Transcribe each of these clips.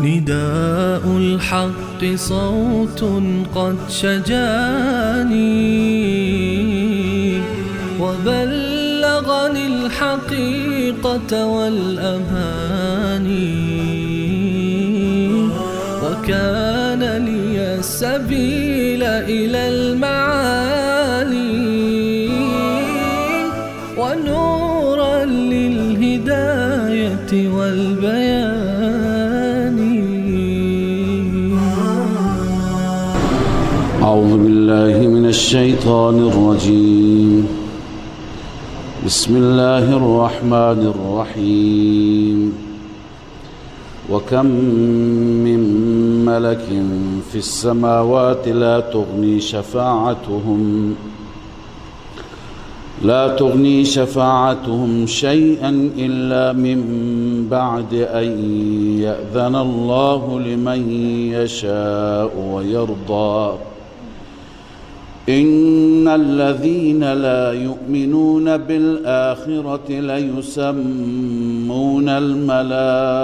نداء الحق صوت قد شجاني وبلغني الحقيقة والأماني وكان لي السبيل إلى المعالي ونورا للهداية والبيان. أعوذ بالله من الشيطان الرجيم. بسم الله الرحمن الرحيم. وكم من ملك في السماوات لا تغني شفاعتهم شيئا إلا من بعد أن يأذن الله لمن يشاء ويرضى. إن الذين لا يؤمنون بالآخرة ليسمون الملائكة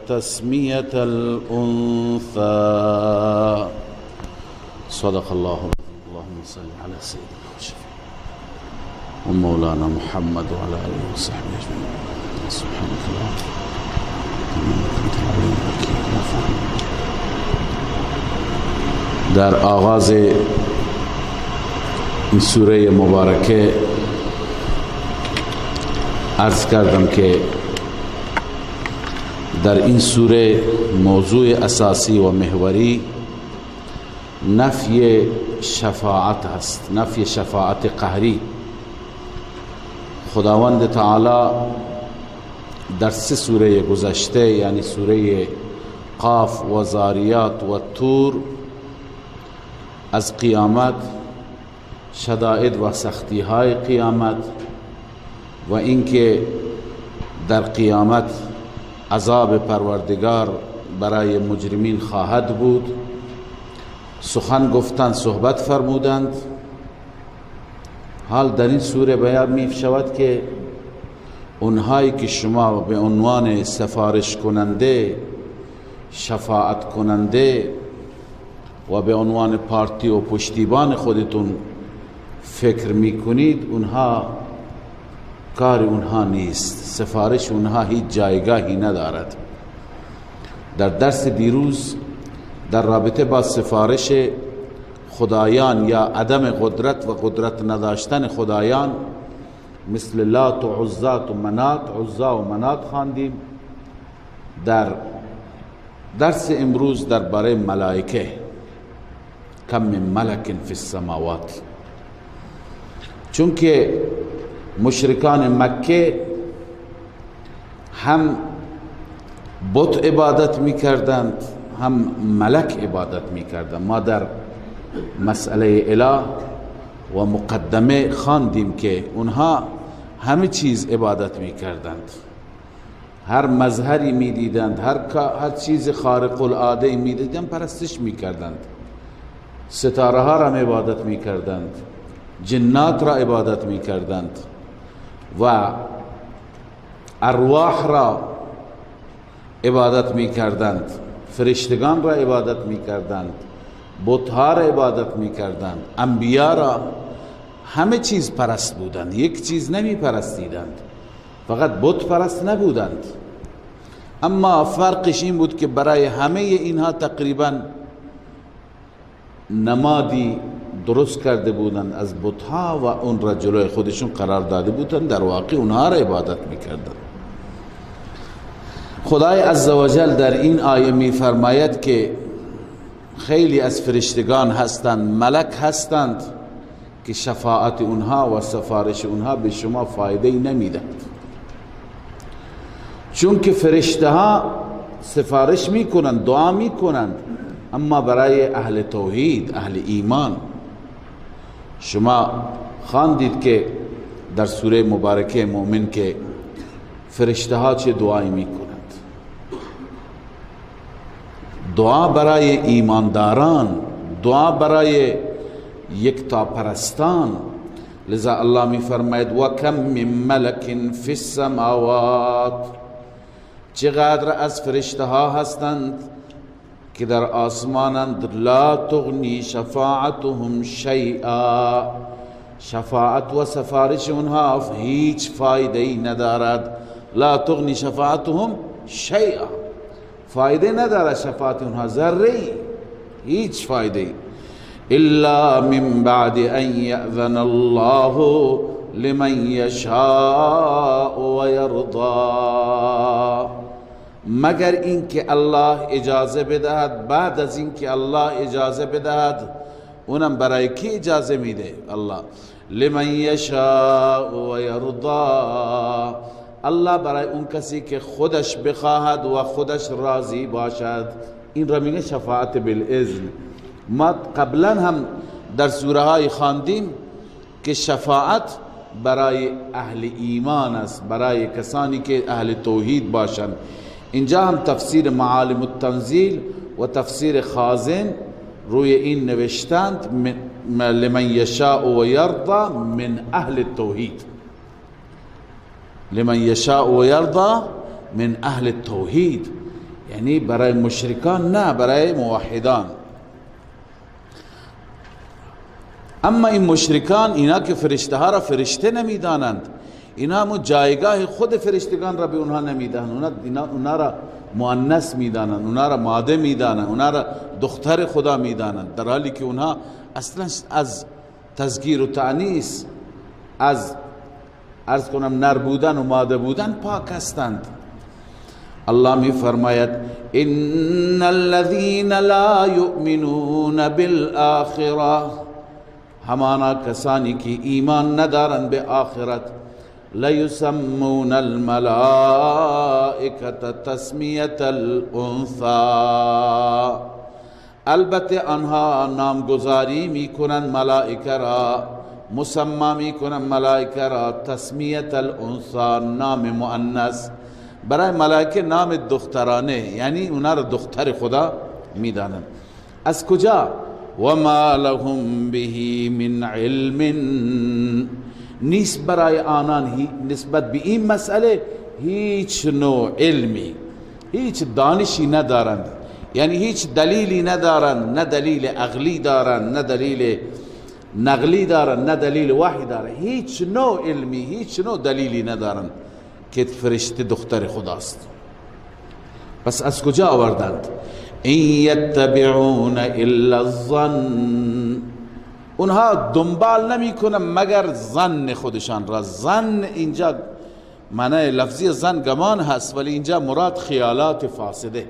تسمية الأنثى. صدق الله العظيم. اللهم صل على سيدنا وشفيعنا ومولانا محمد وعلى آله وصحبه أجمعين. سبحانك اللهم إنك أنت العليم الحكيم. در آغاز این سوره مبارکه عرض کردم که در این سوره موضوع اساسی و محوری نفی شفاعت است، نفی شفاعت قهری. خداوند تعالی در سه سوره گذشته، یعنی سوره قاف و زاریات و تور، از قیامت، شدائد و سختی های قیامت و اینکه در قیامت عذاب پروردگار برای مجرمین خواهد بود سخن گفتند، صحبت فرمودند. حال در این سوره بیان می شود که اونهایی که شما به عنوان سفارش کننده، شفاعت کننده و به عنوان پارتی و پشتیبان خودتون فکر میکنید، اونها کار اونها نیست، سفارش اونها هیچ جایگاهی ندارد. در درس دیروز در رابطه با سفارش خدایان یا عدم قدرت و قدرت نداشتن خدایان مثل لات و عزات و منات، عزا و منات خواندیم. در درس امروز درباره ملائکه، کم من ملک فی السماوات، چون که مشرکان مکه هم بت عبادت میکردند هم ملک عبادت میکردند. ما در مسئله اله و مقدمه خواندیم که اونها همه چیز عبادت میکردند، هر مظهری میدیدند، هر چیز خارق العاده میدیدند پرستش میکردند، ستاره ها را عبادت میکردند، جنات را عبادت میکردند و ارواح را عبادت میکردند، فرشتگان را عبادت میکردند، بتها را عبادت میکردند، انبیا را، همه چیز پرست بودند، یک چیز نمی پرستیدند، فقط بت پرست نبودند. اما فرقش این بود که برای همه اینها تقریبا نمادی درست کرده بودند از بتها و اون را جلوی خودشون قرار داده بودند، در واقع اونها را عبادت میکردند. خدای عزوجل در این آیه میفرماید که خیلی از فرشتگان هستند، ملک هستند که شفاعت اونها و سفارش اونها به شما فایده ای نمیدهد. چون که فرشته ها سفارش میکنند، دعا میکنند، اما برای اهل توحید، اهل ایمان. شما خواندید که در سوره مبارکه مؤمن که فرشته ها چه دعایی میکنند. دعا برای ایمانداران، دعا برای یکتاپرستان. لذا الله می فرماید و کم من ملک فی السماوات، چقدر از فرشته ها هستند که در آسمانند، لا تغنی شفاعتهم شیئا، شفاعت و سفارش اونها هیچ فایده ای ندارد. لا تغنی شفاعتهم شیئا، فایده ندارد شفاعت اونها ذره، هیچ فایده ای، الا من بعد ان یأذن الله لمن یشاء و یرضا، مگر اینکه الله اجازه بدهد. بعد از اینکه الله اجازه بدهد، اونم برای کی اجازه میده؟ الله. لمن یشاء و یرضا، الله برای اون کسی که خودش بخواهد و خودش راضی باشد. این را میگه شفاعت بالاذن. ما قبلا هم در سوره های خواندیم که شفاعت برای اهل ایمان است، برای کسانی که اهل توحید باشند. اینجا هم تفسیر معالم التنزیل و تفسیر خازن روی این نوشتند لمن یشاء و یرضا من اهل التوحید، لمن یشاء و یرضا من اهل التوحید، یعنی برای مشرکان نه، برای موحدان. اما این مشرکان، اینا که فرشته ها را فرشته نمیدانند، اینا همون جایگاه خود فرشتگان را به اونها نمیدانند، اونا را مؤنث میدانند، اونا را ماده میدانند، اونا را دختر خدا میدانند، در حالی که اونها اصلا از تذکیر و تأنیث، از عرض کنم نر بودن و ماده بودن پاک هستند. الله می فرماید ان الذين لا یؤمنون بالآخرة، همانا کسانی که ایمان ندارند به آخرت، لیسمون الملائکة تسمیة الانثى، البته آنها نامگذاری میکنند ملائکه را، مسمى میکنند ملائکه را تسمیة الانثى، نام مؤنث. برای ملائکه نام دخترانه، یعنی اونا را دختر خدا میدانند. از کجا؟ وما لهم به من علم، نیست برای آنان نسبت به این مسئله هیچ نوع علمی، هیچ دانشی ندارند، یعنی هیچ دلیلی ندارند، نه دلیل عقلی دارند، نه دلیل نقلی دارند، نه دلیل وحی دارند، هیچ نوع علمی، هیچ نوع دلیلی ندارند که فرشته دختر خداست. پس از کجا آوردند؟ این یتبعون الا الظن، اونها دنبال نمی کنن مگر ظن خودشان را. ظن اینجا معنی لفظی ظن گمان هست، ولی اینجا مراد خیالات فاسده،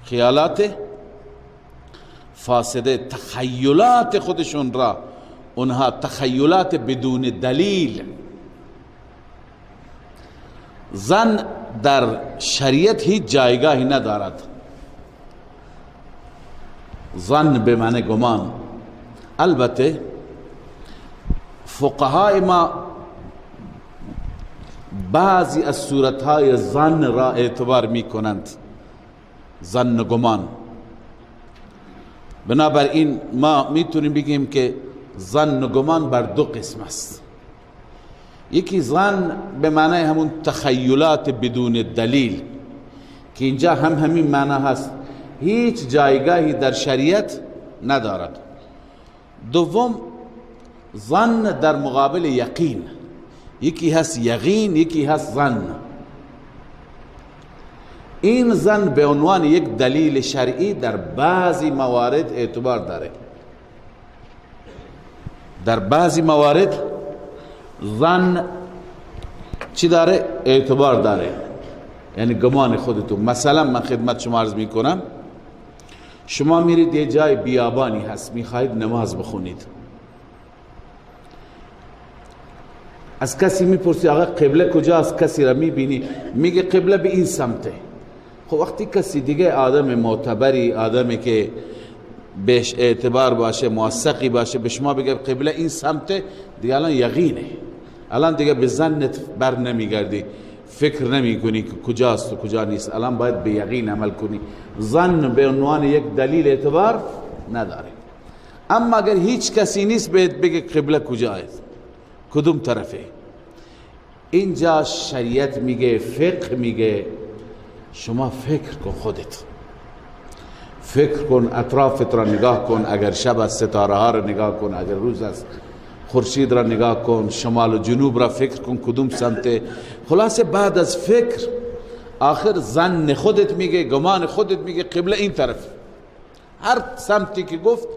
خیالات فاسده، تخیلات خودشون را، اونها تخیلات بدون دلیل. ظن در شریعت هیچ جایگاهی ندارد. ظن به معنی گمان. البته فقهای ما بعضی از صورتهای ظن را اعتبار می کنند، ظن گمان. بنابراین ما میتونیم بگیم که ظن و گمان بر دو قسم است. یکی ظن به معنی همون تخیلات بدون دلیل که اینجا هم همین معنی هست، هیچ جایگاهی در شریعت ندارد. دوم ظن در مقابل یقین، یکی هست یقین، یکی هست ظن. این ظن به عنوان یک دلیل شرعی در بعضی موارد اعتبار داره، در بعضی موارد ظن چی داره؟ اعتبار داره، یعنی گمان خودتون. مثلا من خدمت شما عرض میکنم، شما میرید یه جای بیابانی هست، میخواید نماز بخونید، از کسی میپرسی آقا قبله کجاست، کسی را میبینی میگه قبله به این سمته. خب وقتی کسی دیگه آدم معتبری، آدمی که بهش اعتبار باشه، موثقی باشه، به شما بگه قبله این سمته، دیگه الان یقینه، الان دیگه به ظنت بر نمیگردی، فکر نمی کنی که کجاست و کجا نیست، الان باید به یقین عمل کنی. ظن به عنوان یک دلیل اعتبار نداره. اما اگر هیچ کسی نیست بهت بگه قبله کجاست، کدوم طرفه، اینجا شریعت میگه، فقه میگه شما فکر کن، خودت فکر کن، اطرافت را نگاه کن، اگر شب است ستاره ها را نگاه کن، اگر روز است خورشید را نگاه کن، شمال و جنوب را فکر کن کدوم سمته. خلاصه بعد از فکر آخر ظن خودت میگه، گمان خودت میگه قبله این طرف، هر سمتی که گفت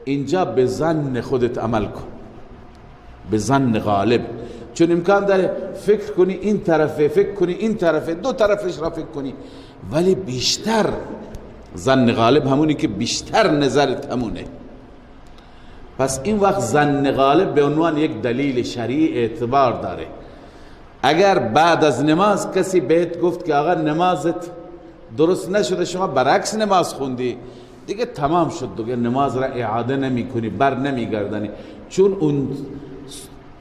اینجا به ظن خودت عمل کن، به ظن غالب. چون امکان داره فکر کنی این طرفه، فکر کنی این طرفه، دو طرفش را فکر کنی، ولی بیشتر ظن غالب همونی که بیشتر نظرت همونه. پس این وقت ظن غالب به عنوان یک دلیل شرعی اعتبار داره. اگر بعد از نماز کسی بهت گفت که آقا نمازت درست نشده، شما برعکس نماز خوندی، دیگه تمام شد، دیگه نماز را اعاده نمی کنی، بر نمی گردنی، چون اون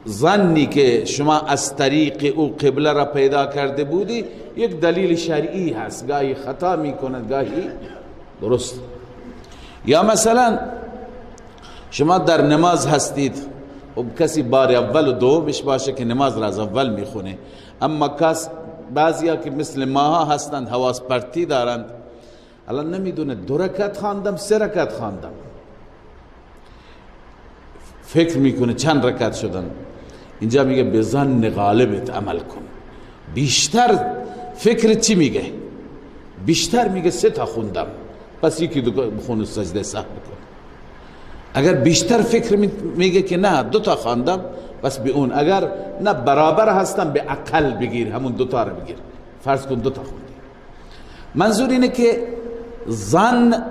ظنی که شما از طریق او قبله را پیدا کرده بودی یک دلیل شرعی هست، گاهی خطا می کند گاهی درست. یا مثلا شما در نماز هستید و کسی بار اول و دومش باشه که نماز را از اول میخونه، اما کس بعضیا که مثل ماها هستند حواس پرتی دارند، الان نمیدونه دو رکعت خواندم سه رکعت خواندم، فکر میکنه چند رکعت شدن. اینجا میگه به ظن غالبت عمل کن. بیشتر فکر چی میگه؟ بیشتر میگه سه تا خوندم، پس یکی دو بخون سجده سهو بکن. اگر بیشتر فکر میگه که نه دو تا خواندم، پس به اون. اگر نه برابر هستم به اقل بگیر، همون دو تا رو بگیر، فرض کن دو تا خوندی. منظور اینه که ظن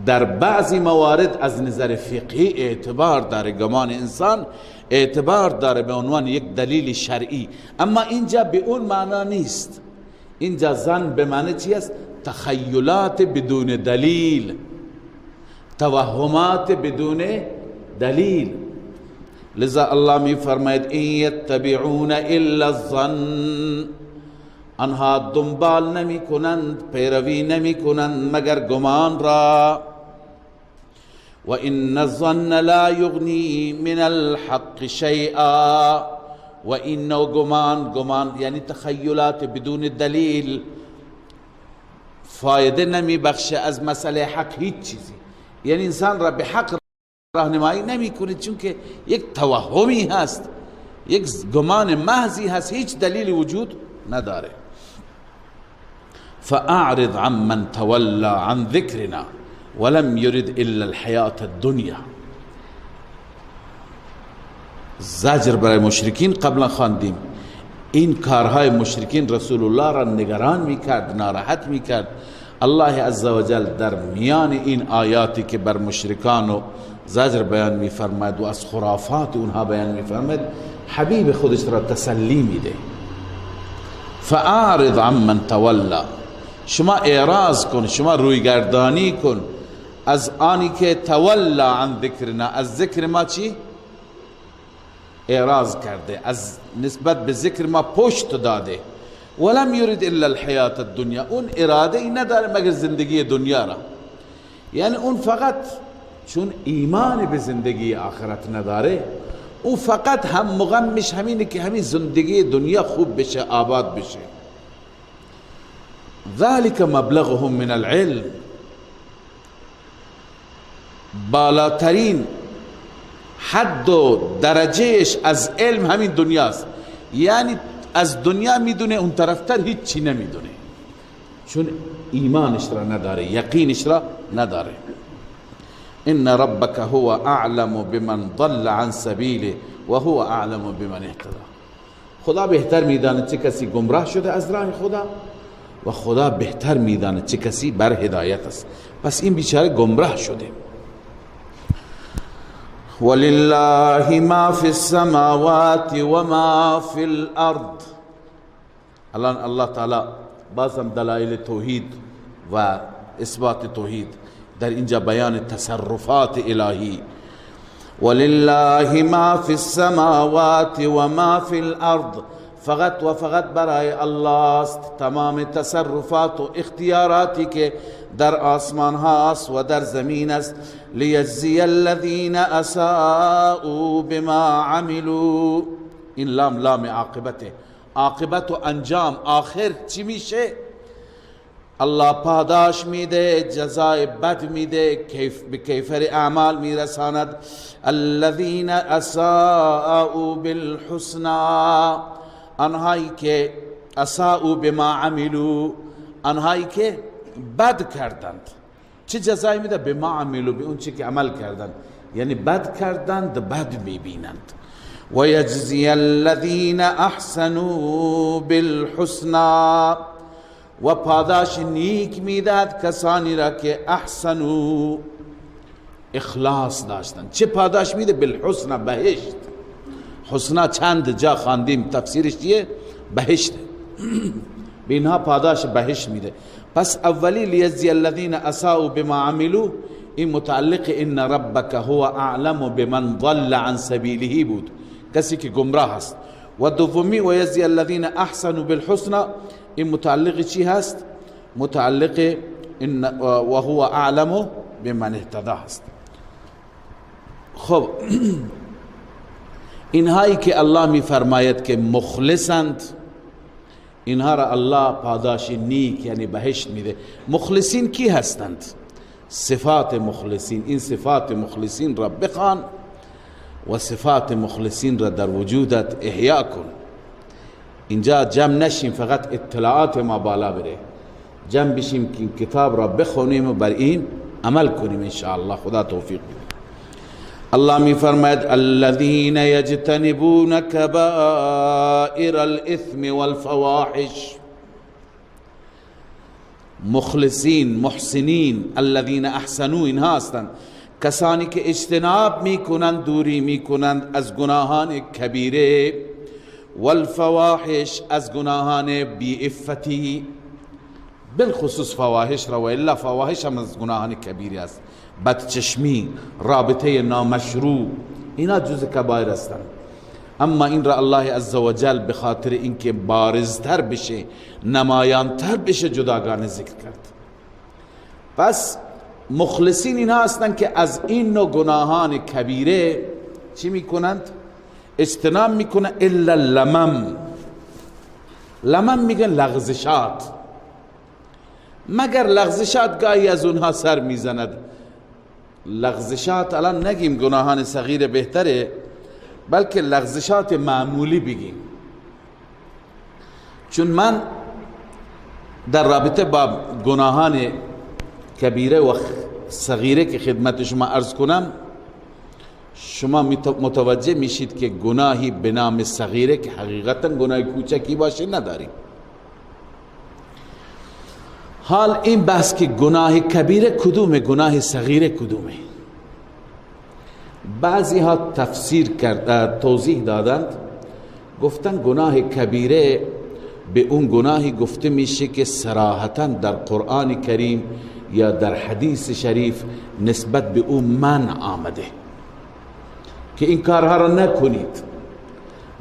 در بعضی موارد از نظر فقهی اعتبار داره، گمان انسان اعتبار داره به عنوان یک دلیل شرعی، اما اینجا به اون معنا نیست. اینجا ظن به معنی چی است؟ تخیلات بدون دلیل، توهمات بدون دلیل. لذا الله می فرماید ان یتبعون الا الظن، آنها دنبال نمی کنند، پیروی نمی کنند مگر گمان را. و ان الظن لا یغنی من الحق شیئا، و این گمان، گمان یعنی تخیلات بدون دلیل، فایده نمی بخشه از مسئله حق هیچ چیزی. یعنی انسان را به حق راهنمایی نمی کنه، چون که یک توهمی هست، یک گمان محضی هست، هیچ دلیلی وجود نداره. فأعرض عمن تولى عن ذكرنا ولم يرد إلا الحياة الدنيا. زجر برای مشرکین قبلا خواندیم، این کارهای مشرکین رسول الله را نگران میکرد، ناراحت میکرد. الله عزوجل در میان این آیاتی که بر مشرکان و زجر بیان میفرماید و از خرافات اونها بیان میفرماید، حبیب خودش را تسلی میده. فأعرض عمن تولى، شما اعراض کن، شما رویگردانی کن از آنی که تولا عن ذکرنا، از ذکر ما چی؟ اعراض کرده، از نسبت به ذکر ما پشت داده. ولم یرد الا الحیات الدنیا، اون اراده ای نداره مگر زندگی دنیا را. یعنی اون فقط چون ایمان به زندگی آخرت نداره، او فقط هم مغمش همینه که همین زندگی دنیا خوب بشه، آباد بشه. ذلك مبلغهم من العلم، بالاترین حد و درجهش از علم همین دنیاست. یعنی از دنیا میدونه، اون طرفتر هیچ چی نمیدونه، چون ایمانش را نداره، یقینش را نداره. ان ربک هو اعلم بمن ضل عن سبیله و هو اعلم بمن اهتدى. خدا بهتر میداند چه کسی گمراه شده از راه خدا و خدا بهتر میداند چه کسی بر هدایت است. پس این بیچاره گمراه شده. ولله ما في السماوات وما في الارض. الان الله تعالی بازم دلایل توحید و اثبات توحید در اینجا بیان تصرفات الهی. ولله ما فی السماوات و ما فی الارض، فقط و فقط برای الله است تمام تصرفات و اختیاراتی که در آسمان هاست و در زمین است. لیجزی الذین اساءوا بما عملوا. این لام لام عاقبته، عاقبت و انجام، آخر چی میشه؟ الله پاداش میده، جزای بد میده، کیف به کیفر اعمال میرساند. الذین اساءوا بالحسنا، آنهایی که اساءوا بما عملوا، آنهایی که بد کردند. چه جزایی میده؟ بما عملوا، به اون چی که عمل کردند، یعنی بد کردند بد میبینند. و یجزی الذین احسنوا بالحسنا، و پاداش نیک میداد کسانی را که احسنو، اخلاص داشتند. چه پاداش میده؟ بالحسنا، بهشت. حسنا چند جا خواندیم، تفسیرش چیه؟ بهشت. به اینها پاداش بهشت میده. پس اولی لیجزی الذین اساءوا بما عملوا، این متعلق ان ربک هو اعلم بمن ضل عن سبیله بود، کسی که گمراه است. و دومی و یجزی الذین احسنوا بالحسنا، این متعلق چی هست؟ متعلق ان و هو اعلم بمن اهتدى هست. خب اینهایی که الله می فرماید که مخلصند، اینها را الله پاداش نیک یعنی بهشت میده. مخلصین کی هستند؟ صفات مخلصین. این صفات مخلصین را بخوان و صفات مخلصین را در وجودت احیا کن. اینجا جمع نشیم فقط اطلاعات ما بالا بره، جمع بشیم که این کتاب را بخونیم و بر این عمل کنیم انشاءالله. خدا توفیق بده. الله می فرماید الذين یجتنبون کبائر الاثم والفواحش. مخلصین، محسنین، الذين احسنوا، اینها هستند کسانی که اجتناب میکنند، دوری میکنند از گناهان کبیره، والفواحش، از گناهان بی عفتی، بالخصوص فواحش را، و الا فواحش هم از گناهان کبیره است. بدچشمی، رابطه نامشروع، اینا جز کبایر هستند. اما این را الله عزوجل به خاطر اینکه بارزتر بشه، نمایانتر بشه، جداگانه ذکر کرد. پس مخلصین اینها هستند که از این نوع گناهان کبیره چی میکنند؟ اجتناب میکنه. الا لمم، لمم میگن لغزشات، مگر لغزشات گاهی از اونها سر میزند. لغزشات الان نگیم گناهان صغیر بهتره، بلکه لغزشات معمولی بگیم. چون من در رابطه با گناهان کبیره و صغیره که خدمت شما عرض کنم، شما متوجه میشید که گناهی به نام صغیره که حقیقتا گناه کوچکی باشه نداریم. حال این بحث که گناه کبیره کدومه، گناه صغیره کدومه، بعضی ها تفسیر کرد، توضیح دادند، گفتن گناه کبیره به اون گناهی گفته میشه که صراحتا در قرآن کریم یا در حدیث شریف نسبت به اون منع آمده که این کارها را نکنید.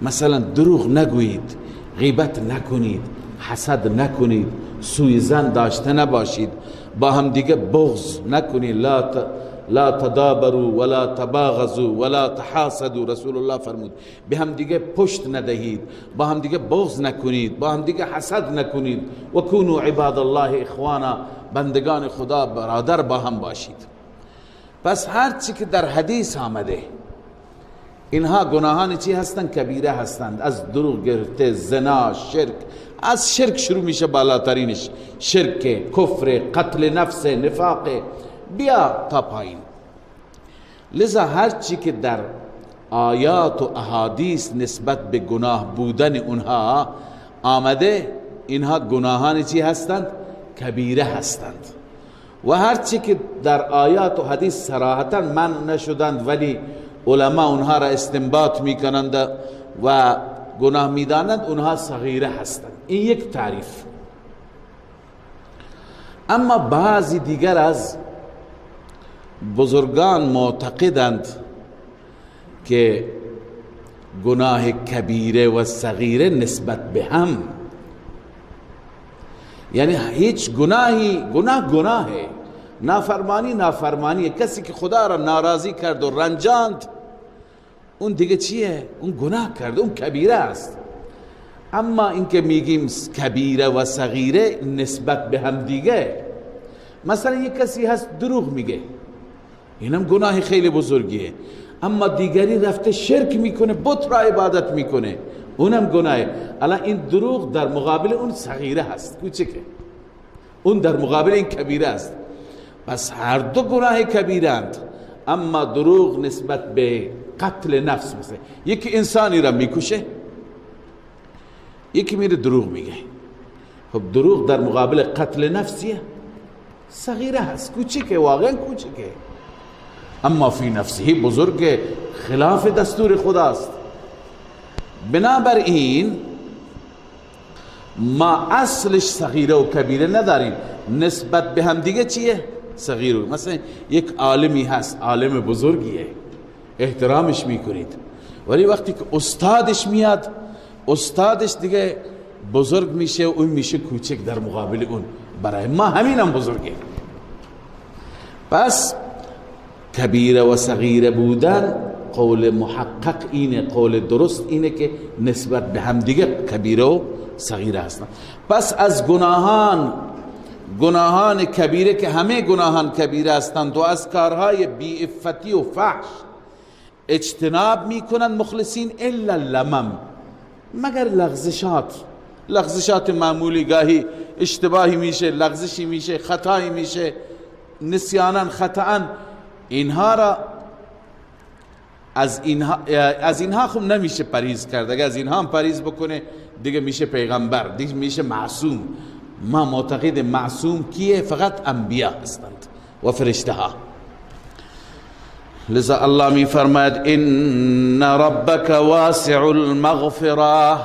مثلا دروغ نگویید، غیبت نکنید، حسد نکنید، سوء ظن داشته نباشید، با هم دیگه بغض نکنید، لا تدابروا ولا تباغضوا ولا تحاسدوا، رسول الله فرمود به هم دیگه پشت ندهید، با هم دیگه بغض نکنید، با هم دیگه حسد نکنید، و کونوا عباد الله اخوانا، بندگان خدا برادر با هم باشید. پس هر چی که در حدیث آمده اینها گناهان چی هستند؟ کبیره هستند. از دروغ گرفته، زنا، شرک، از شرک شروع میشه، بالاترینش شرک، کفر، قتل نفس، نفاق، بیا تا پایین. لذا هر چی که در آیات و احادیث نسبت به گناه بودن اونها آمده، اینها گناهان چی هستند؟ کبیره هستند. و هر چی که در آیات و حدیث صراحتا منع نشدند ولی علما اونها را استنباط میکنند و گناه میدانند، اونها صغیره هستند. این یک تعریف. اما بعضی دیگر از بزرگان معتقدند که گناه کبیره و صغیره نسبت به هم، یعنی هیچ گناهی، گناه گناهه، نافرمانی نافرمانیه. کسی که خدا را ناراضی کرد و رنجاند، اون دیگه چیه؟ اون گناه کرد، اون کبیره است. اما اینکه میگیم کبیره و صغیره نسبت به هم دیگه، مثلا یک کسی هست دروغ میگه، اینم گناه خیلی بزرگیه، اما دیگری رفته شرک میکنه، بت را عبادت میکنه، اونم گناهه. الان این دروغ در مقابل اون صغیره هست، کوچکه، اون در مقابل این کبیره است. پس هر دو گناه کبیرند، اما دروغ نسبت به قتل نفس، مثلا یکی انسانی را میکشه، یکی میره دروغ میگه. خب دروغ در مقابل قتل نفسیه، صغیره هست، کوچکه، واقعا کوچکه، اما فی نفسه بزرگ، خلاف دستور خداست. بنابراین ما اصلش صغیره و کبیره نداریم، نسبت به هم دیگه چیه؟ صغیره. مثلا یک عالمی هست، عالم بزرگیه، احترامش میکنید، ولی وقتی که استادش میاد، استادش دیگه بزرگ میشه و اون میشه کوچک در مقابل اون. برای ما همینم بزرگه. پس کبیره و صغیره بودن قول محقق اینه، قول درست اینه که نسبت به هم دیگه کبیره و صغیره هستن. پس از گناهان کبیره که همه گناهان کبیره هستند و از کارهای بی عفتی و فحش اجتناب میکنن مخلصین، الا اللمم، مگر لغزشات، لغزشات معمولی، گاهی اشتباهی میشه، لغزشی میشه، خطایی میشه، نسیانا خطا، اینها را از اینها خب نمیشه پریز کرد. اگر از اینها هم پریز بکنه دیگه میشه پیغمبر، دیگه میشه معصوم. ما معتقد معصوم کیه؟ فقط انبیا هستند و فرشته ها. لذا الله می فرماید ان ربک واسع المغفره،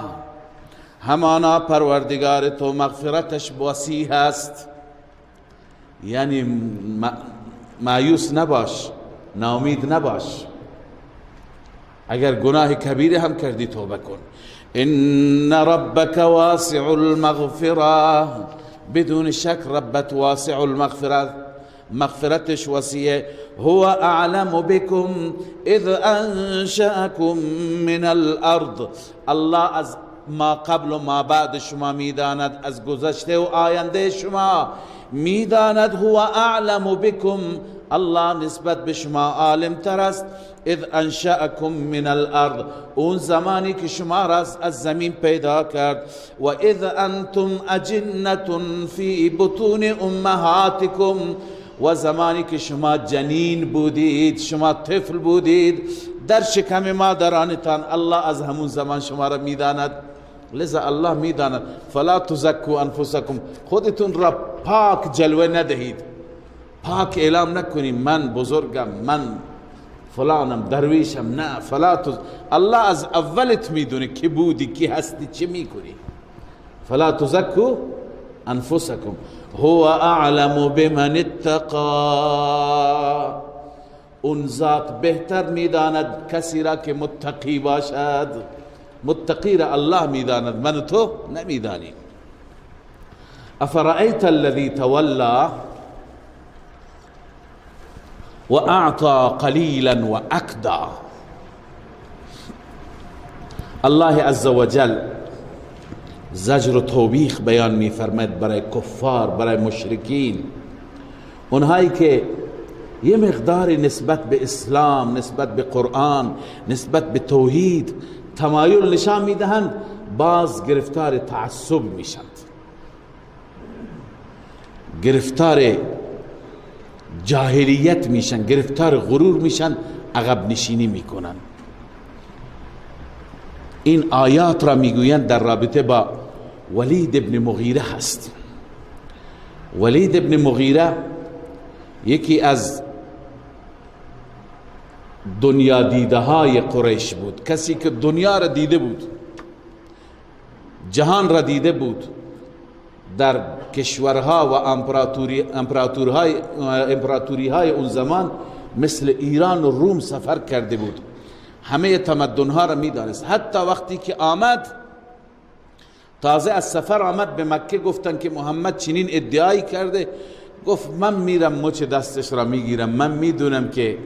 همانا پروردگار تو مغفرتش وسیع است. یعنی مایوس نباش، ناامید نباش، اگر گناه کبیره هم کردی توبه کن. ان ربک واسع المغفره، بدون شک ربت واسع المغفره، مغفرتش وسیعه. هو اعلم بكم اذ انشأكم من الارض، الله از ما قبل و ما بعد شما میداند، از گذشته و آینده شما میداند. هو اعلم بكم، الله نسبت به شما عالم تر است. اذ انشأكم من الارض، اون زمانی که شما را از زمین پیدا کرد. و اذ انتم اجنة فی بطون امهاتکم، و زمانی که شما جنین بودید، شما طفل بودید در شکم مادرانتان، الله از همون زمان شما را میداند. لذا الله میداند. فلا تزکوا انفسکم، خودتون را پاک جلوه ندهید، پاک اعلام نکنید من بزرگم، من فلانم، درویشم. نه، فلا تز... الله از اولت میدونه کی بودی، کی هستی، چی میکنی. فلا تزکوا انفسکم هو اعلم بمن اتقا، اون ذات بهتر میداند کسی را که متقی باشد. متقی را الله میداند، من تو نمیدانی. افرأیت الذی تولی و اعطى قلیلا و اکدا. الله عز وجل زجر و توبیخ بیان میفرماید برای کفار، برای مشرکین، اونهایی که یه مقدار نسبت به اسلام، نسبت به قرآن، نسبت به توحید تمایل نشان میدهند، باز گرفتار تعصب میشند، گرفتار جاهلیت میشن، گرفتار غرور میشن، عقب نشینی میکنن. این آیات را میگویند در رابطه با ولید ابن مغیره هست. ولید ابن مغیره یکی از دنیا دیده های قریش بود، کسی که دنیا را دیده بود، جهان را دیده بود، در کشورها و امپراتوری های اون زمان مثل ایران و روم سفر کرده بود، همه تمدنها را میدانست. حتی وقتی که آمد، تازه از سفر آمد به مکه، گفتن که محمد چنین ادعایی کرده. گفت من میرم مچ دستش را میگیرم، من میدونم که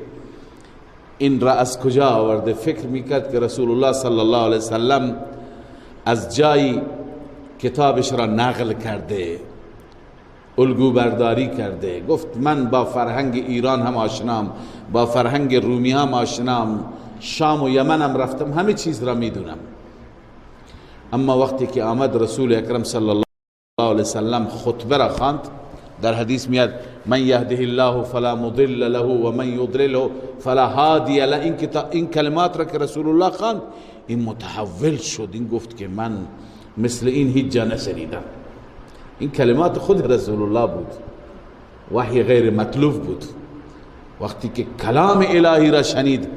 این را از کجا آورده. فکر میکرد که رسول الله صلی الله علیه وسلم از جایی کتابش را نقل کرده، الگو برداری کرده. گفت من با فرهنگ ایران هم آشنام، با فرهنگ رومی هم آشنام، شام و یمن هم رفتم، همه چیز را میدونم. اما وقتی که آمد رسول اکرم صلی الله علیه وسلم خطبه را خواند، در حدیث میاد من یهده الله فلا مضل له و من یضلله فلا هادی له. این کلمات را که رسول الله خواند، این متحول شد. این گفت که من مثل این هیچ جا نشنیدم. این کلمات خود رسول الله بود، وحی غیر مطلوب بود. وقتی که کلام الهی را شنید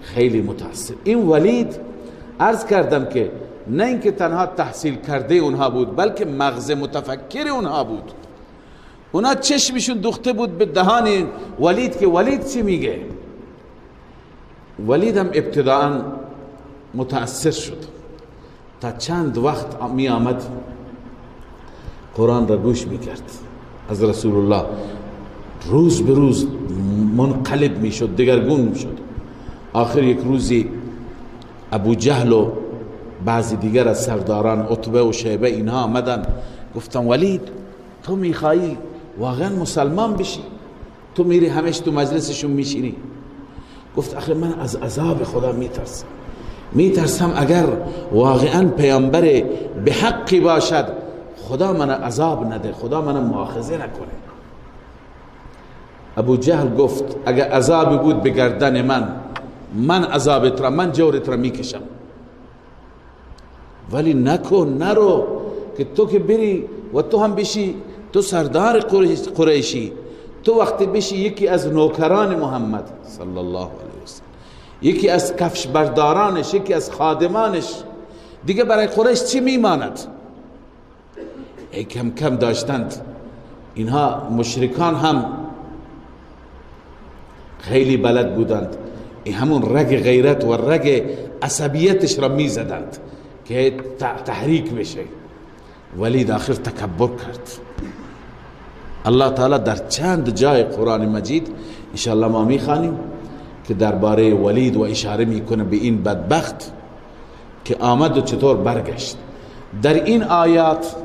خیلی متاثر. این ولید عرض کردم که نه اینکه تنها تحصیل کرده اونها بود، بلکه مغز متفکر اونها بود. اونا چشمشون دوخته بود به دهان ولید که ولید چی میگه. ولید هم ابتداءً متاثر شد. تا چند وقت می آمد قرآن را گوش میکرد از رسول الله، روز به روز منقلب میشد، دگرگون میشد. آخر یک روزی ابو جهل و بعضی دیگر از سرداران، عتبه و شیبه، اینها آمدن، گفتن ولید تو میخوایی واقعا مسلمان بشی؟ تو میری همش تو مجلسشون میشینی؟ گفت آخه من از عذاب خدا میترسم، میترسم اگر واقعا پیامبر به حقی باشد خدا من عذاب نده، خدا من مؤاخذه نکنه. ابو جهل گفت اگر عذاب بود به گردن من، من عذابت را، من جورت را میکشم، ولی نکن، نرو که تو که بری و تو هم بشی، تو سردار قریشی، تو وقتی بشی یکی از نوکران محمد صلی الله علیه وسلم، یکی از کفش بردارانش، یکی از خادمانش، دیگه برای قریش چی میماند؟ ای کم کم داشتند اینها. مشرکان هم خیلی بلد بودند، این همون رگ غیرت و رگ عصبیتش را میزدند که تحریک بشه. ولید آخر تکبر کرد. الله تعالی در چند جای قرآن مجید انشاءالله ما میخوانیم که درباره ولید و اشاره میکنه به این بدبخت که آمد و چطور برگشت. در این آیات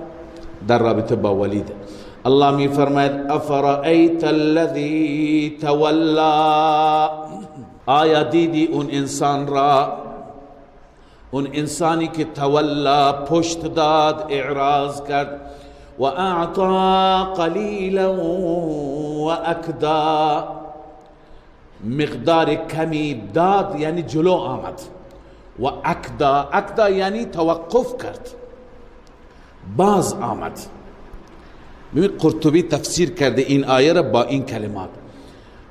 در رابطه با ولید الله می فرماید افرأیت الذی تولا، آیا دیدی اون انسان را، اون انسانی که تولا پشت داد، اعراض کرد، و اعطا قلیلا و اکدا، مقدار کمی داد یعنی جلو آمد، و اکدا، اکدا یعنی توقف کرد، باز آمد. ببین قرطبی تفسیر کرده این آیه را با این کلمات: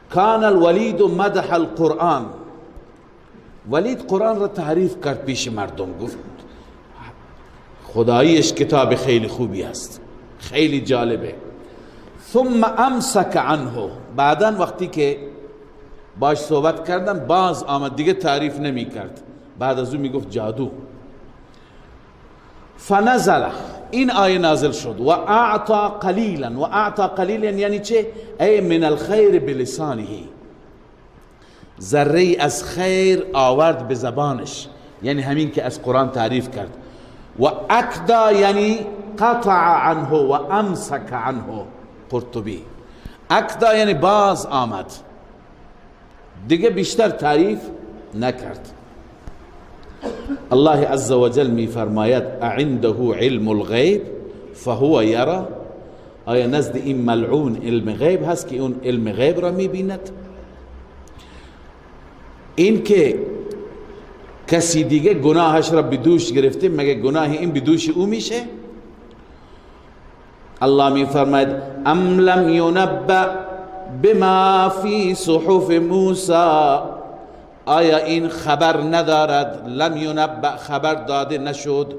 کان الولید مدح القرآن، ولید قرآن را تعریف کرد پیش مردم، گفت خداییش کتاب خیلی خوبی است، خیلی جالبه. ثم امسک عنه، بعدا وقتی که باش صحبت کردن باز آمد، دیگه تعریف نمی کرد، بعد از اون میگفت جادو. فنزل، این آیه نازل شد، و اعطا قلیلا، و اعطا قلیلا یعنی چه؟ ای من الخیر بلسانه، ذره از خیر آورد به زبانش، یعنی همین که از قرآن تعریف کرد. و اکدا یعنی قطع عنه و امسک عنه. قرطبی اکدا یعنی باز آمد، دیگه بیشتر تعریف نکرد. الله عز وجل می فرماید عنده علم الغیب فهو یرا، آیا نزد این ملعون علم غیب هست که اون علم غیب را می بیند؟ این که کسی دیگه گناهش را به دوش گرفته، مگه گناه این به دوش او میشه؟ الله می فرماید ام لم ینبأ بما فی صحف موسی، آیا این خبر ندارد؟ لم ینبأ، خبر داده نشد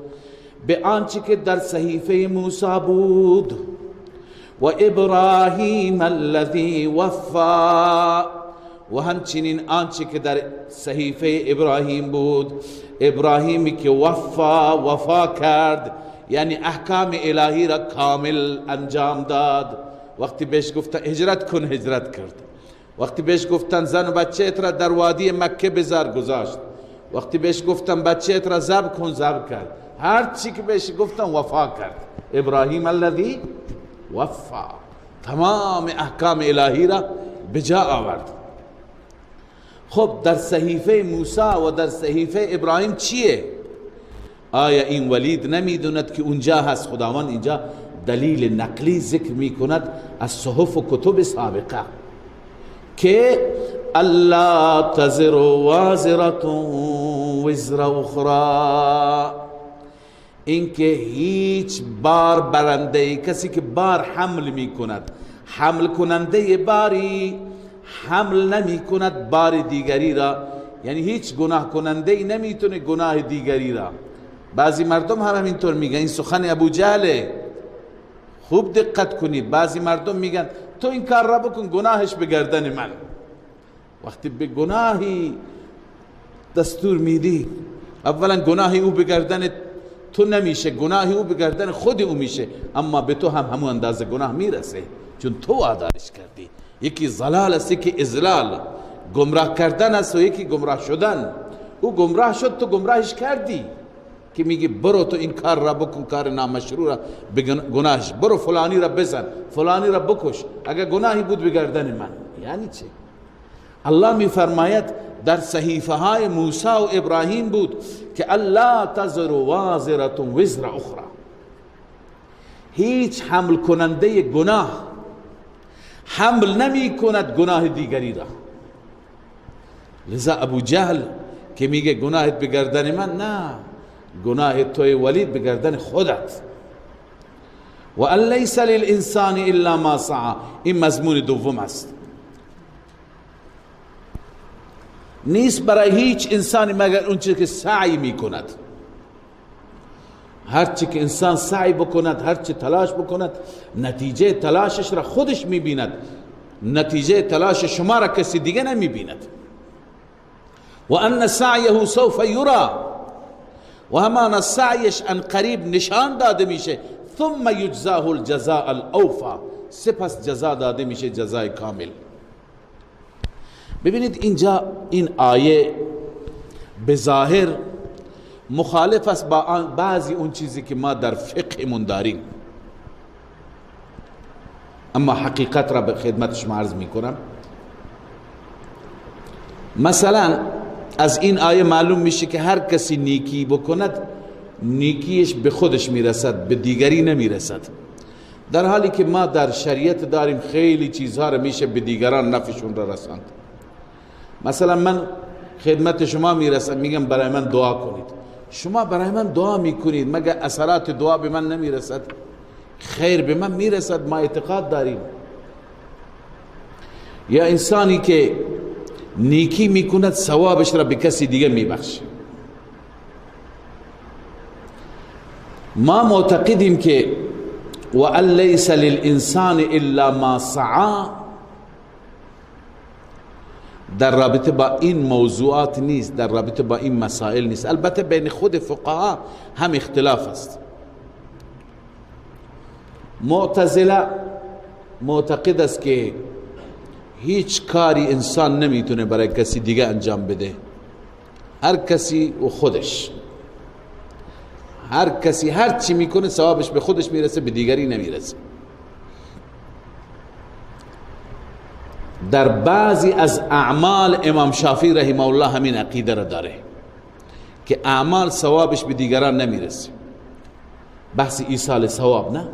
به آنچه که در صحیفه موسی بود، و ابراهیم الذی وفا، و همچنین آنچه که در صحیفه ابراهیم بود، ابراهیمی که وفا، وفا کرد، یعنی احکام الهی را کامل انجام داد. وقتی بهش گفتن هجرت کن، هجرت کرد. وقتی بهش گفتن زن و بچه را در وادی مکه بذار، گذاشت. وقتی بهش گفتن بچه را ذبح کن، ذبح کرد. هر چی که بهش گفتن وفا کرد. ابراهیم الذی وفا، تمام احکام الهی را بجا آورد. خب در صحیفه موسی و در صحیفه ابراهیم چیه؟ آیا این ولید نمیدوند که اونجا هست؟ خداوند اینجا دلیل نقلی ذکر میکند از صحف و کتب سابقه که الا تزر وازرة وزر اخرى، اینکه هیچ بار برنده، کسی که بار حمل میکند، حمل کننده باری حمل نمی کند بار دیگری را، یعنی هیچ گناه کننده ای نمیتونه گناه دیگری را. بعضی مردم هم همینطور میگن، این سخن ابو جهله، خوب دقت کنید. بعضی مردم میگن تو این کار را بکن، گناهش به گردن من. وقتی به گناهی دستور میدی، اولا گناهی او به گردن تو نمیشه، گناهی او به گردن خود او میشه، اما به تو هم همون اندازه گناه میرسه، چون تو وادارش کردی. یکی ضلال است، یکی اضلال، گمراه کردن است و یکی گمراه شدن. او گمراه شد، تو گمراهش کردی که میگی برو تو این کار را بکن، کار نامشروع را، گناهش، برو فلانی را بزن، فلانی را بکش، اگر گناهی بود به گردن من. یعنی چه؟ الله میفرماید در صحیفه های موسی و ابراهیم بود که الا تزر وازرة وزر اخرى، هیچ حمل کننده گناه حمل نمی کند گناه دیگری را. لذا ابو جهل که میگه گناهت به گردن من، نه، گناه توی ولید به گردن خودت. و ان لیس للانسان الا ما سعی، این مضمون دوم است. نیست برای هیچ انسانی مگر اون چیزی که سعی میکند. هر چی که انسان سعی بکند، هر چی تلاش بکند، نتیجه تلاشش را خودش میبیند، نتیجه تلاش شما را کسی دیگه نمیبیند. و ان سعیه سوف یرا، و همان سعیش ان قریب نشان داده میشه. ثم یجزاه الجزاء الاوفا، سپس جزا داده میشه، جزای کامل. ببینید اینجا این آیه به ظاهر مخالف است با بعضی اون چیزی که ما در فقهمون داریم، اما حقیقت را به خدمت شما عرض میکنم. مثلا از این آیه معلوم میشه که هر کسی نیکی بکند نیکیش به خودش میرسد، به دیگری نمیرسد، در حالی که ما در شریعت داریم خیلی چیزها را میشه به دیگران نفعشون را رساند. مثلا من خدمت شما میرسم، میگم برای من دعا کنید، شما برای من دعا میکنید، مگر اثرات دعا به من نمیرسد؟ خیر به من میرسد، ما اعتقاد داریم. یا انسانی که نیکی میکند ثوابش را به کسی دیگه میبخشه. ما معتقدیم که و ان لیس للانسان الا ما سعی در رابطه با این موضوعات نیست، در رابطه با این مسائل نیست. البته بین خود فقها هم اختلاف است. معتزله معتقد است که هیچ کاری انسان نمیتونه برای کسی دیگه انجام بده، هر کسی و خودش، هر کسی هر چی میکنه ثوابش به خودش میرسه، به دیگری نمیرسه. در بعضی از اعمال امام شافعی رحمه الله همین عقیده را داره که اعمال ثوابش به دیگران نمیرسه، بحث ایصال ثواب نه.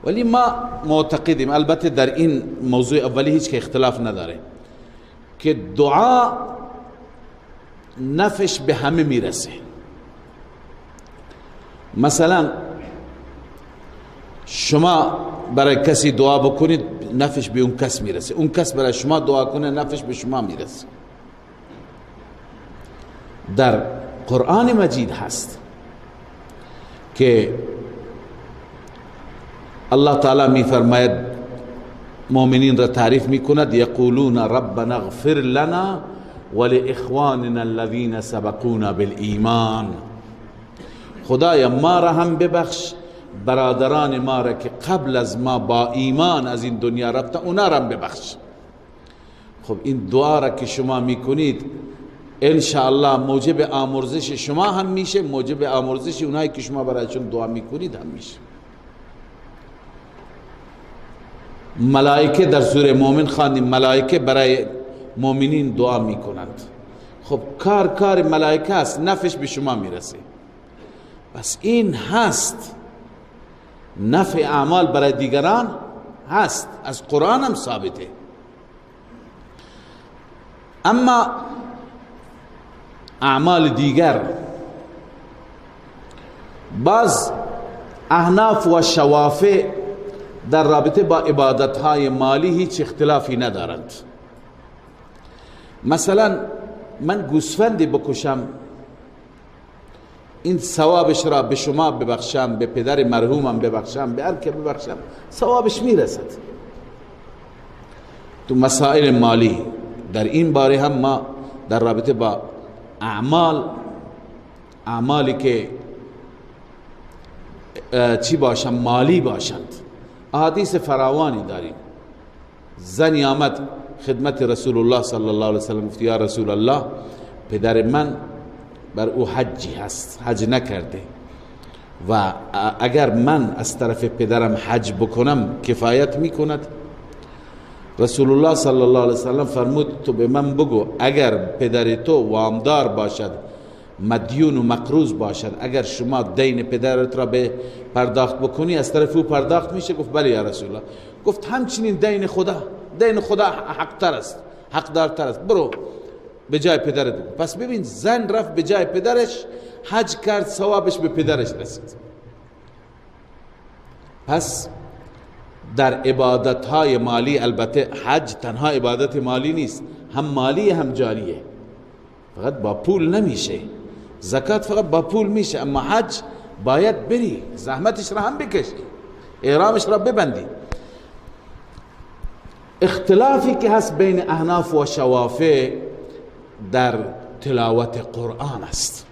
ولی ما معتقدیم، البته در این موضوع اولی هیچ که اختلاف نداره، که دعا نفش به همه میرسه. مثلا شما برای کسی دعا بکنید نفش به اون کس میرسه، اون کس برای شما دعا کنه نفش به شما میرسه. در قرآن مجید هست که الله تعالی می فرماید، مؤمنین را تعریف می کند، یقولون ربنا اغفر لنا ولإخواننا الذين سبقونا بالایمان. خدایا ما را هم ببخش، برادران ما را که قبل از ما با ایمان از این دنیا رفتن اونا را هم ببخش. خب این دعا را که شما میکنید انشاءالله موجب آمرزش شما هم میشه، موجب آمرزش اونایی که شما برایشون دعا میکنید هم میشه. ملائکه در سوره مومن خواندیم، ملائکه برای مؤمنین دعا میکنند. خب کار ملائکه است، نفش به شما میرسه. بس این هست، نفع اعمال برای دیگران هست، از قرآن هم ثابته. اما اعمال دیگر، باز احناف و شوافع در رابطه با عبادتهای مالی هیچ اختلافی ندارند. مثلا من گوسفندی بکشم، این ثوابش را به شما ببخشم، به پدر مرحومم ببخشم، به هر که ببخشم، ثوابش میرسد. تو مسائل مالی در این باره هم ما در رابطه با اعمالی که چی باشند، مالی باشند، احادیث فراوانی داریم. زنی آمد خدمت رسول الله صلی الله علیه وسلم، گفت یا رسول الله، پدر من بر او حجی هست، حج نکرده و اگر من از طرف پدرم حج بکنم کفایت میکند؟ رسول الله صلی الله علیه وسلم فرمود تو به من بگو اگر پدر تو وامدار باشد، مدیون و مقروض باشد، اگر شما دین پدرت را به پرداخت بکنی از طرف او پرداخت میشه؟ گفت بله یا رسول الله. گفت همچنین دین خدا، دین خدا حقتر است، حقدارتر است، برو به جای پدرت بکن. پس ببین زن رفت به جای پدرش حج کرد، ثوابش به پدرش رسید. پس در عبادتهای مالی، البته حج تنها عبادت مالی نیست، هم مالی هم جاریه، فقط با پول نمیشه. زکات فقط با پول میشه، اما حج باید بری، زحمتش را هم بکشی، احرامش را ببندی. اختلافی که هست بین احناف و شوافع در تلاوت قرآن است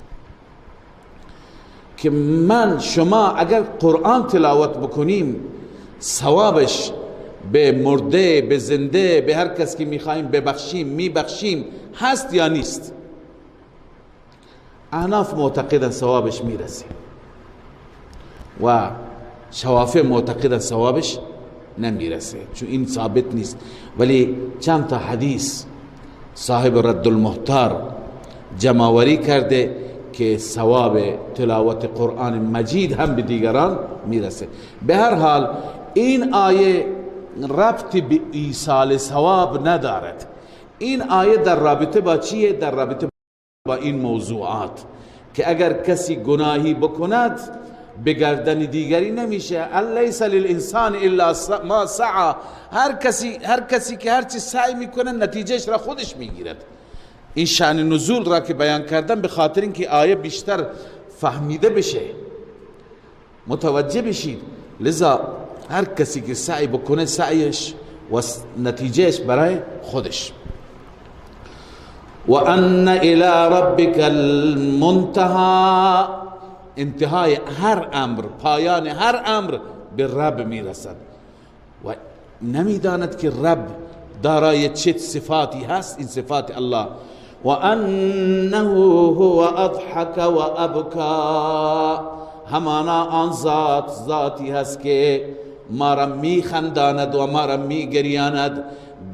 که من شما اگر قرآن تلاوت بکنیم ثوابش به مرده، به زنده، به هر کس که میخوایم ببخشیم میبخشیم، هست یا نیست؟ احناف معتقدن ثوابش میرسه و شوافع معتقدن ثوابش نمیرسه، چون این ثابت نیست. ولی چند تا حدیث صاحب رد المحتار جمع‌آوری کرده که ثواب تلاوت قرآن مجید هم به دیگران میرسه. به هر حال این آیه ربط به ایصال ثواب ندارد. این آیه در رابطه با چیه؟ در رابطه با این موضوعات که اگر کسی گناهی بکند به گردن دیگری نمیشه. الیس للانسان الا ما سعی، هر کسی که هر چی سعی میکنه نتیجهش را خودش میگیرد. این شأن نزول را که بیان کردم به خاطر اینکه آیه بیشتر فهمیده بشه، متوجه بشید. لذا هر کسی که سعی بکنه سعیش و نتیجهش برای خودش. و ان الی ربک المنتهی، انتهای هر امر، پایان هر امر به رب میرسد و نمیداند که رب دارای چه صفاتی هست. این صفات الله. و انه هو اضحک و ابکا، همانا آن ذات ذاتی هست که ما را میخنداند و ما را میگریاند.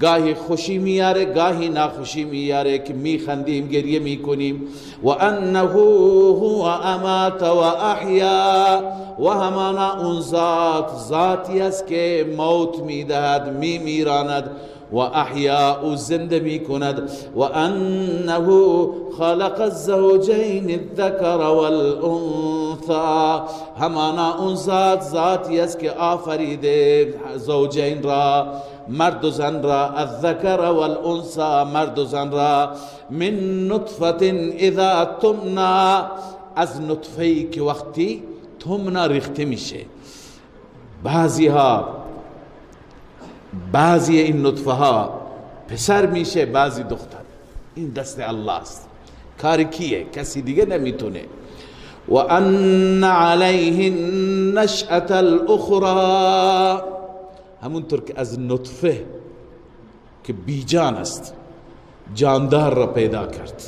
گاهی خوشی میاره، گاهی ناخوشی میاره که میخندیم گریه میکنیم. و انه هو امات و احیا، و همانا اون ذات ذاتی است که موت میدهد، میمیراند. و احیا، او زنده میکند. و انه خلق الزوجین الذکر والانثى، همانا اون ذات ذاتی است که آفریده زوجین را، مرد و زن را، الذکر والانثى، مرد و زن را، من نطفه اذا تمنا، از نطفه‌ای که وقتی تمنا ریخته میشه. بعضی این نطفه ها پسر میشه، بعضی دختر. این دست الله است، کار کیه؟ کسی دیگه نمیتونه. و ان علیه النشأة الاخرى، همونطور که از نطفه که بیجان است جاندار را پیدا کرد،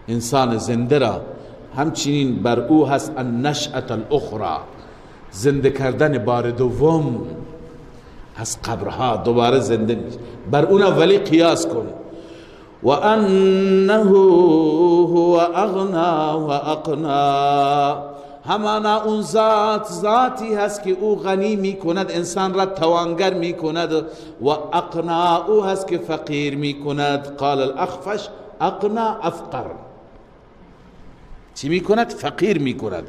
انسان زنده را، همچنین بر او هست النشأة الاخرى، زنده کردن بار دوم از قبرها دوباره زنده میشه، بر اون اولی قیاس کن. و انه هو اغنا و اقنا، همانا اون ذات ذاتی هست که او غنی میکند، انسان را توانگر میکند، و اقنا، او هست که فقیر میکند. قال الاخفش اقنا افقر، چی میکند؟ فقیر میکند.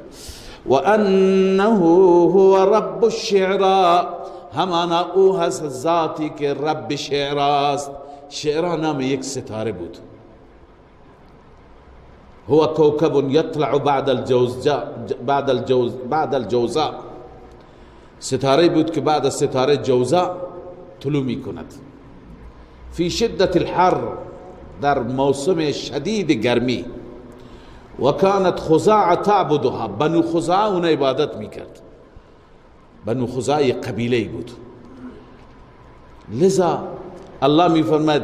و انه هو رب الشعرا، همانا او هست ذاتی که رب شعراست. شعرا نام یک ستاره بود. هو کوکب یطلع بعد الجوزاء، بعد الجوزاء، ستاره بود که بعد از ستاره جوزا طلوع می کند. فی شدت الحر، در موسم شدید گرمی. و کانت خزاعة تعبدها، بنو خزاعة اون عبادت می کرد. بنو خزاعة قبیله بود. لذا الله می فرماید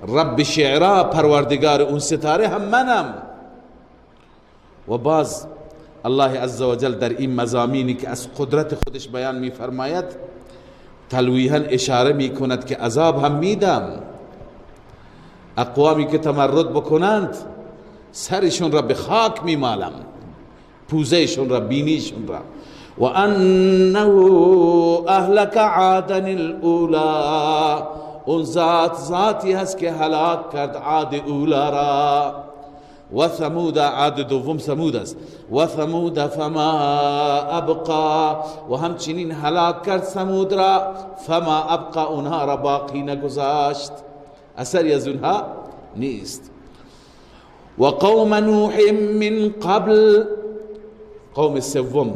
رب شعرا، پروردگار اون ستاره هم منم. و باز الله عزوجل در این مضامینی که از قدرت خودش بیان می فرماید تلویحا اشاره می کند که عذاب هم میدم، اقوامی که تمرد بکنند سرشون را به خاک می مالم، پوزهشون را، بینیشون را. و انه اهلک عادا الاولی، اون ذات ذاتی هست که هلاک کرد عاد اولا را. و ثمود، عاد دوم ثمود است. و ثمود فما ابقا، و همچنین هلاک کرد ثمود را، فما ابقا، اونها را باقی نگذاشت، اثری از اونها نیست. و قوم نوح من قبل، قوم سوم،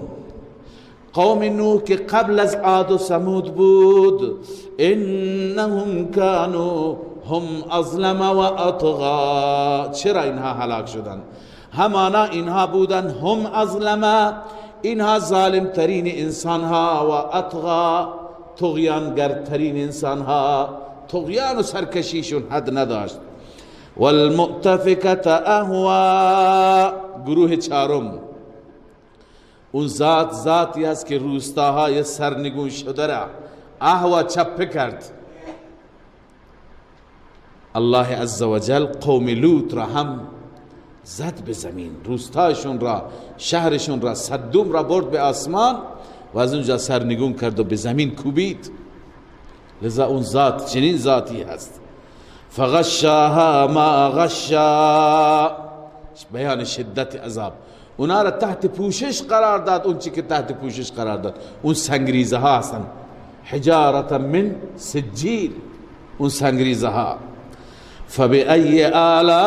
قوم نوح که قبل از عاد و ثمود بود. انهم كانوا هم اظلم و اطغى. چرا اینها هلاک شدن؟ همانا اینها بودن هم اظلم، اینها ظالم ترین انسان ها، و اطغى، طغیانگرترین انسان ها، طغیان و سرکشیشون حد نداشت. والمؤتفکة اهوا، گروه چهارم، اون ذات ذاتی هست که روستاهای سرنگون شده را اهوا چپه کرد. الله عزوجل قوم لوط را هم زد به زمین، روستایشون را، شهرشون را، صدوم را برد به آسمان و از اونجا سرنگون کرد و به زمین کوبید. لذا اون ذات چنین ذاتی هست. فغشاها ما غشا، بیان شدت عذاب، اونا را تحت پوشش قرار داد. اون چی که تحت پوشش قرار داد اون سنگریزه ها هستن، حجارة من سجیل، اون سنگریزه ها. فبأي آلاء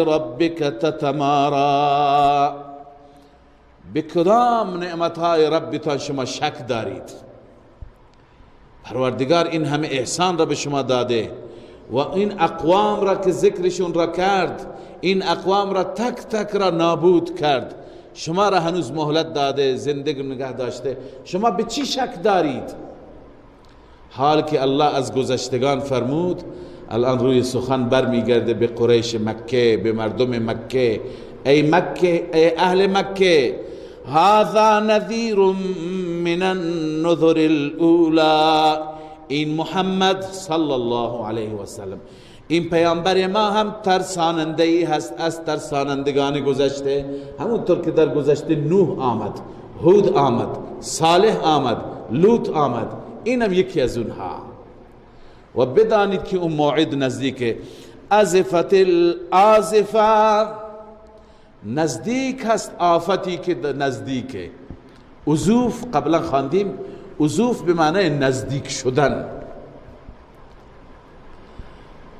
ربك تتمارا، به کدام نعمتهای ربتان شما شک دارید؟ پروردگار این همه احسان را به شما داده و این اقوام را که ذکرشون را کرد، این اقوام را تک تک را نابود کرد، شما را هنوز مهلت داده، زندگی نگه داشته، شما به چی شک دارید؟ حال که الله از گذشتگان فرمود، الان روی سخن برمیگرده به قریش مکه، به مردم مکه. ای مکه، ای اهل مکه، هذا نذیر من النذر الاولى، این محمد صلی الله علیه و سلم، این پیامبر ما هم ترساننده ای هست از ترسانندگان گذشته. همونطور که در گذشته نوح آمد، هود آمد، صالح آمد، لوط آمد، اینم یکی از اونها. و بدانید که اون موعد نزدیکه. ازفت الازفه، نزدیک هست آفتی که نزدیکه. عزوف قبلا خواندیم، عزوف به معنای نزدیک شدن.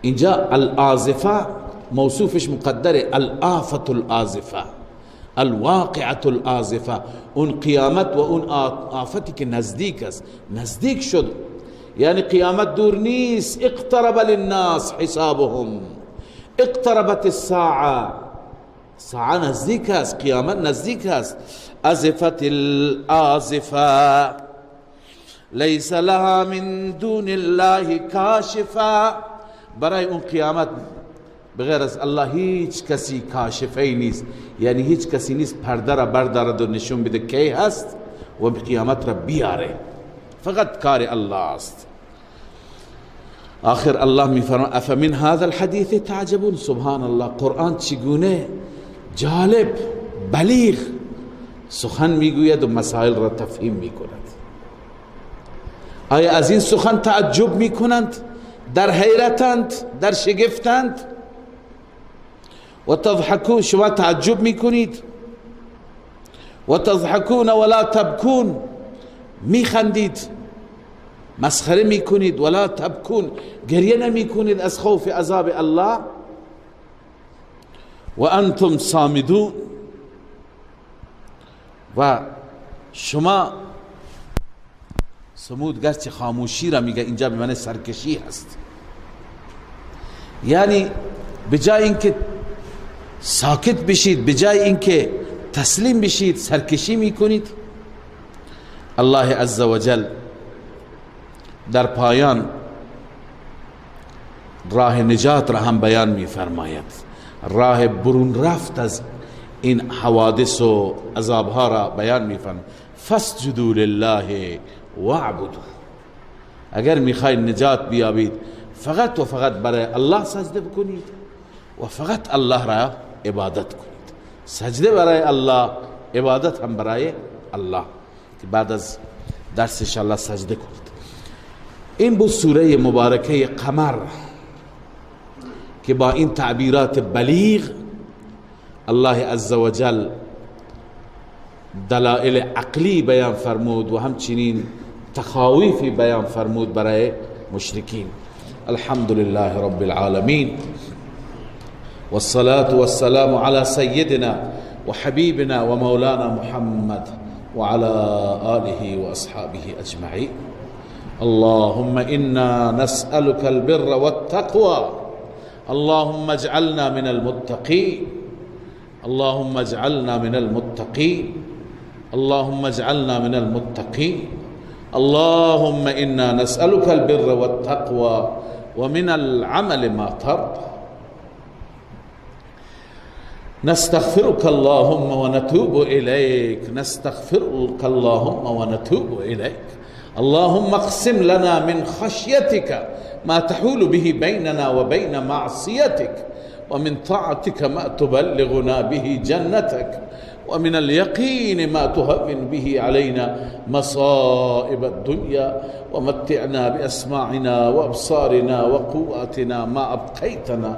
اینجا الازفه موصوفش مقدره، الآفت الازفه، الواقعة الازفه، اون قیامت و اون آفتی که نزدیک است، نزدیک شد، یعنی قیامت دور نیست. اقترب للناس حسابهم، اقتربت الساعه، ساعه نزدیک است، قیامت نزدیک است. ازفت الازفه لیس لها من دون الله کاشفه، برای اون قیامت بغیر از الله هیچ کسی کاشفه نیست، یعنی هیچ کسی نیست پرده را بردارد و نشون بده کی هست و قیامت را بیاره، فقط کار الله است. آخر الله میفرماید افمن هذا الحدیث تعجبون. سبحان الله، قرآن چگونه جالب بلیغ سخن میگوید و مسائل را تفهیم میکند. آیا از این سخن تعجب میکنند؟ در حیرتند، در شگفتند؟ و تضحکون، شما تعجب میکنید. و تضحکون ولا تبکون، میخندید، مسخره میکنید. ولا تبکون، گریه نمیکنید از خوف عذاب الله. و انتم صامدون، و شما صمود گرچه خاموشی را میگه، اینجا به معنی سرکشی هست، یعنی بجای اینکه ساکت بشید، بجای اینکه تسلیم بشید، سرکشی میکنید. الله عزوجل در پایان راه نجات را هم بیان میفرماید، راه برون رفت از این حوادث و عذابها را بیان میفرماید. فاسجدوا لله واعبدوا، اگر میخواید نجات بیابید فقط و فقط برای الله سجده بکنید و فقط الله را عبادت کنید. سجده برای الله، عبادت هم برای الله، که بعد از درس انشاءالله سجده کنید. این بود سوره مبارکه قمر که با این تعبیرات بلیغ الله عزوجل دلائل عقلی بیان فرمود و همچنین تخاویفی بیان فرمود برای مشرکین. الحمد لله رب العالمین والصلاة والسلام على سيدنا وحبيبنا ومولانا محمد وعلى آله وأصحابه أجمعين. اللهم إنا نسألك البر والتقوى، اللهم اجعلنا من المتقين، اللهم اجعلنا من المتقين، اللهم اجعلنا من المتقين. اللهم إنا نسألك البر والتقوى ومن العمل ما ترضى. نستغفرك اللهم ونتوب إليك، نستغفرك اللهم ونتوب إليك. اللهم اقسم لنا من خشيتك ما تحول به بيننا وبين معصيتك، ومن طاعتك ما تبلغنا به جنتك، ومن اليقين ما تهون به علينا مصائب الدنيا، ومتعنا بأسماعنا وأبصارنا وقواتنا ما أبقيتنا،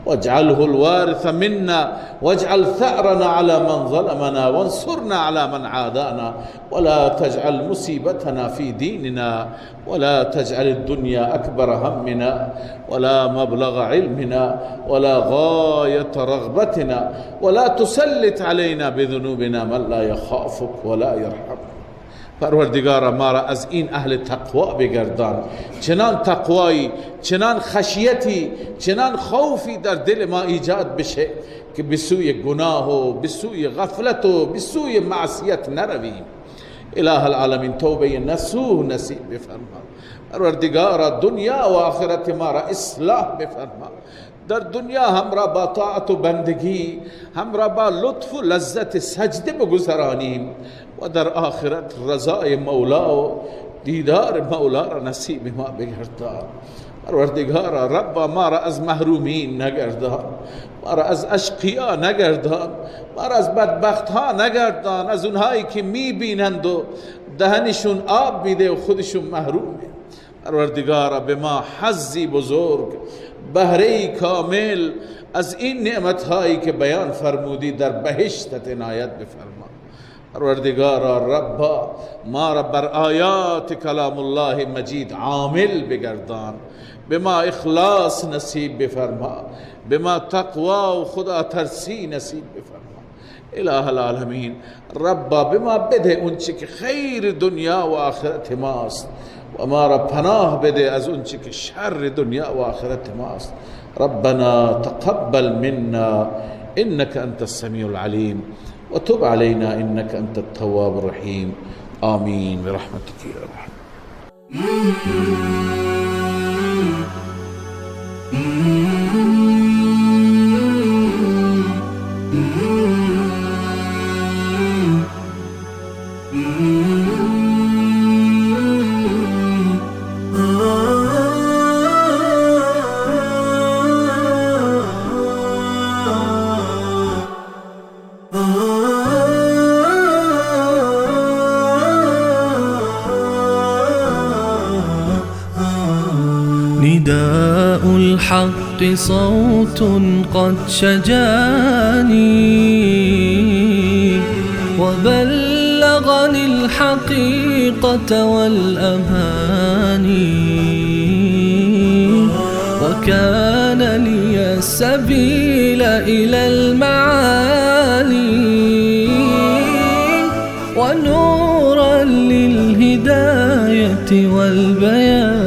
واجعله الوارث منا، واجعل ثأرنا على من ظلمنا، وانصرنا على من عادانا، ولا تجعل مصيبتنا في ديننا، ولا تجعل الدنيا أكبر همنا، ولا مبلغ علمنا، ولا غاية رغبتنا، ولا تسلط علينا بذنوبنا من لا يخافك ولا يرحمك. پروردگارا ما را از این اهل تقوا بگردان، چنان تقوایی، چنان خشیتی، چنان خوفی در دل ما ایجاد بشه که به سوی گناه و به سوی غفلت و به سوی معصیت نرویم. اله العالمین توبه نصوح نصیب بفرما. پروردگارا دنیا و آخرت ما را اصلاح بفرما. در دنیا همراه با طاعت و بندگی، همراه با لطف و لذت سجده بگذرانیم و در آخرت رضای مولا و دیدار مولا را نصیب ما بگردان. پروردگارا رب ما را از محرومین نگردان، ما را از اشقیا نگردان، ما را از بدبخت ها نگردان، از اونهایی که میبینند و دهنشون آب میده و خودشون محرومه. پروردگارا به ما حظی بزرگ، بهره کامل از این نعمتهایی که بیان فرمودی در بهشتت عنایت بفرما. پروردگارا ربا ما را بر آیات کلام الله مجید عامل بگردان، به ما اخلاص نصیب بفرما، به ما تقوا و خدا ترسی نصیب بفرما. اله العالمین ربا به ما بده اون چی که خیر دنیا و آخرت ماست و ما را پناه بده از اون چی که شر دنیا و آخرت ماست. ربنا تقبل منا انك انت السمیع العلیم وتب علينا انك انت التواب الرحیم. آمین برحمتك یا ارحم. نداء الحق صوت قد شجاني وبلغني الحقيقة والأماني، وكان لي السبيل إلى المعالي ونورا للهداية والبيان.